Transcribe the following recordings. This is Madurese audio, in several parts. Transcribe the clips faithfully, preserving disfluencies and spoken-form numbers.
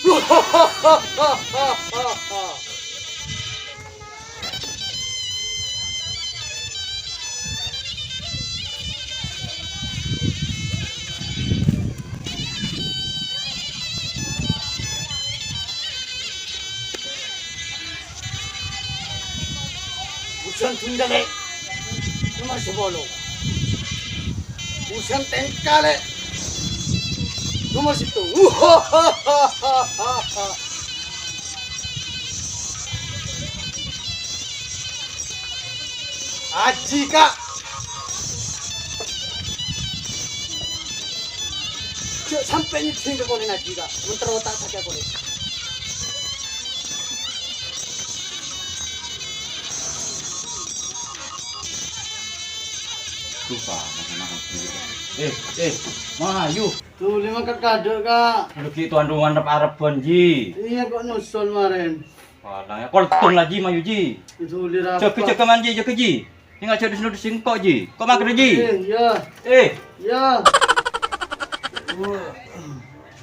Usan Gundale, nomor sepuluh. Usan Tengkale, nomor satu. Aji, Kak. Jhâ' sampè' nyeddhing ka kolèna Aji, Kak. Mon terro ta' sakè' kolè. Duh, Pak, eh, eh, mayu. Dhuli mangkat kadhâ', Kak. Lagi tuan rumah arep-areban, Ji. Iyâ, kok nyusul marèn. Walah, ya, kol tong la, Ji, mayu, Ji. Dhuli rapat. Jâgâ, jâgâ, man, Ji, jâgâ, Ji. Sènga' jhâ' dus-nodus sèngko', Ji. Kok mager, Ji? Eh, iyâ. Eh. Iyâ. Wah.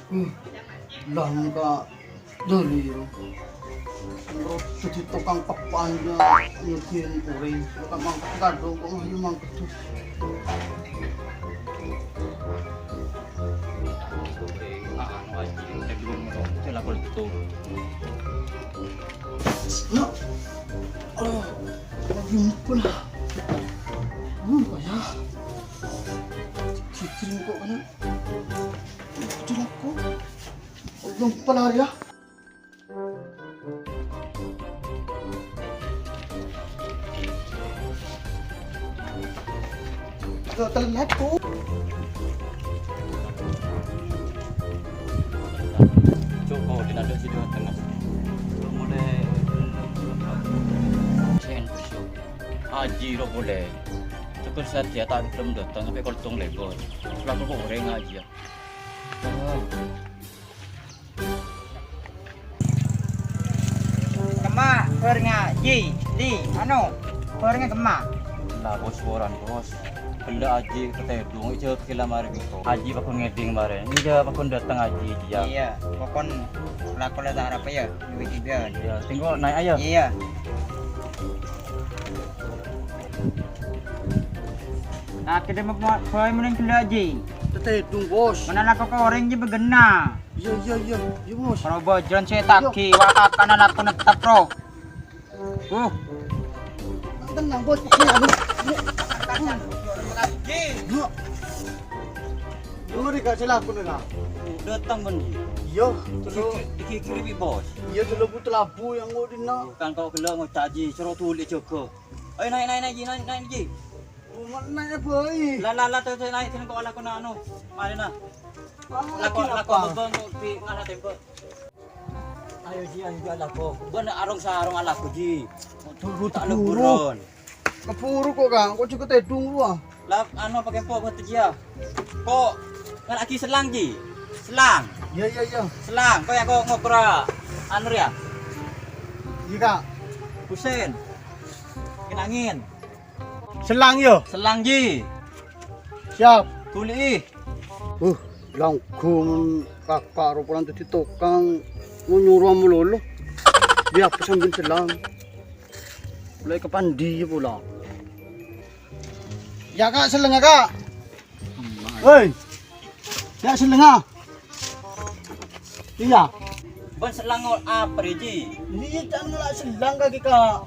Hmm. Lah, engko' dhuli, ya. Terus jadi tukang pepanja, nyugihin kuring. Tukang mangkat kadhung, kok mayu mangkat. Anu, Ji, eh, kol tong. Ya. Oh, lagi ngumpul. Hmm, ya. Cicing kok kena. Cicing aku. Belum pelari ya. Udah telat tuh. Coba di nado sini tengah. Mulai. Sen, Aji ro polè. Cokor satèya ta' gelem dâteng, sampè' kol tong lèbât. Selaku kok orèng Aji, ya. Kemma, bârângnga, Ji, Li, anu, bârângnga kemma. Lah, Bos, woran, Bos. Ghellâ' Aji katèdhung, ijâ kèla marè bengko. Aji pagghun ngèdhing marè. Iyâ, pagghun dâteng Aji, iyâ. Iyâ, pokon lako la ta' arapa, ya. Duit iban. Iyâ, tèngko naè', ayo. Iyâ. Nah, kita mau buat boy mending gila, Ji. Katèdhung, Bos. Mana lako ke orang, Ji, begenna. Iyâ, iyâ, iyâ. Iyâ, Bos. Kalau bojron saya tagi, wakakana lako netep, bro. Uh. Tenang, Bos. Ini, anu. Ji. Iyâ. Iyâ, mari, Kak, sè lako, Kak. Dâteng, bân, Ji. Iyâ, dulu. Iki, iki, iki, Bos. Iyâ, dulu putra labu yang mau dina. Kan kok ghellâ' ngoca', Ji, soro dhuli jâgâ. Ayo, naè', naè', naè', Ji, naè', naè', Ji. Naè', bhâi. La, la, la, terus naè', sini kok alako anu. Mari, nah. Ah, lako, lako, bengko di ngala tembok. Ayo, Ji, ayo, Ji, alako. Bân arong-sarong alako, Ji. Turu, turu. Keburu kok, Kang. Kok jhughân tèdhung, wah. Lah, anu, pakai empok buat Ji, ya. Kok ngala'aghi selang, Ji? Selang. Iyâ, iyâ, iyâ. Selang, kok ya, kok ngoper, anu, ya? Iyâ, Kak. Husen. Kenangin. Selang, yâ? Selang, Ji. Siap. Tuli'i. Uh, langghung kakak ropolan dâddi tokang, nyoro malolo. Iyâ, apa sambil selang? Mulai ke pandi pula. Ya, Kak, selenga, Kak. Hei. Ya, selenga. Iyâ. Bân selang apa rè, Ji? Iyâ, can ngala' selang kakè, Kak.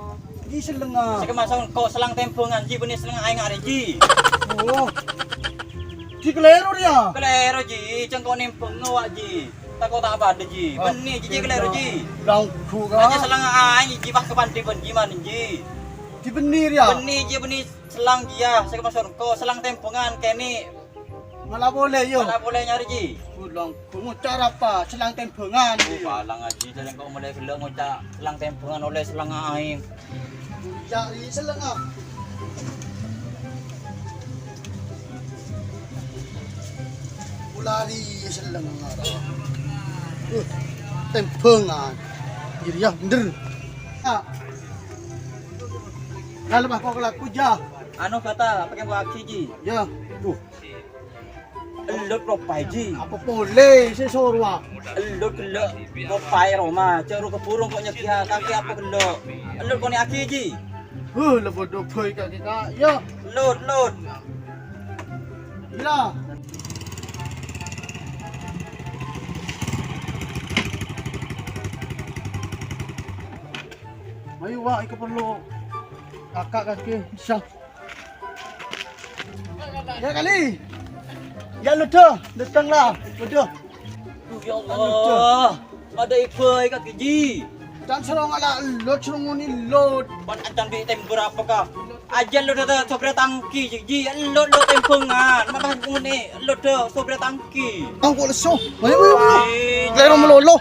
Ji selenga. Sè kemma sèngko' selang tèmbhângan, Ji, bânnè selang aèng arè, Ji. Oh. Ji kalèro rèya. Kalèro, Ji. Sèngko' nèmbhâng ngowa', Ji. Tako' ta' padâ, Ji. Bânnè, Ji, Ji, kalèro, Ji. Langghung, Kak. Aja selang aèng, Ji, pas ka pandi bân Ji, man, Ji. Ji bânnè rèya. Bânnè, Ji, bânnè selang, Ji, ya. Sè kemma sèngko' selang tèmbhângan, kènè'. Mala polè, yâ. Mala polè nyarè, Ji. Ulang, ngoca' apa? Selang tèmbhângan, Oh, yâ. Palang, Ji, jârèng kok mulai ghellâ' ngoca' selang tèmbhângan ollè selang aèng. Cari selang, ah. Ulari selang, ah. Uh, tèmbhângan. Iyâ, iyâ, bhender. Ah. Lah, lepas kok laku, ja. Anu kata, pakai buah aksi, Ji. Ya. Uh. Ellut ropaè, Ji. Apa polè sè sorowa? Ellut gellâ' ropaè roma, jhâ' ro-, kaburung ko' nyegghiyâ kakè apa gellâ'. Ellut konè'aghi, Ji. Huh, la bâdâ bhâi kakè, Ka'. Yâ. Ellut, ellut. Gila. Ayo, Wa', èkaparlo kaka' kakè. Bisa. Yâ, kali. Yâ, lodhâ, dâteng la. Lodhâ. Duh, ya Allah. Padâ èbâi kakè, Ji. Can soro ngala' lot, soro ngonè lot. Pan acan bi' tembur apa, Ka'? Ajân lodhâ sobra tangki, Ji. Ji, lot, lot tembungan. Mata ngonè, lodhâ sobra tangki. Angko lesso. Ayo, ayo, ayo. Ji. Lèro malolo.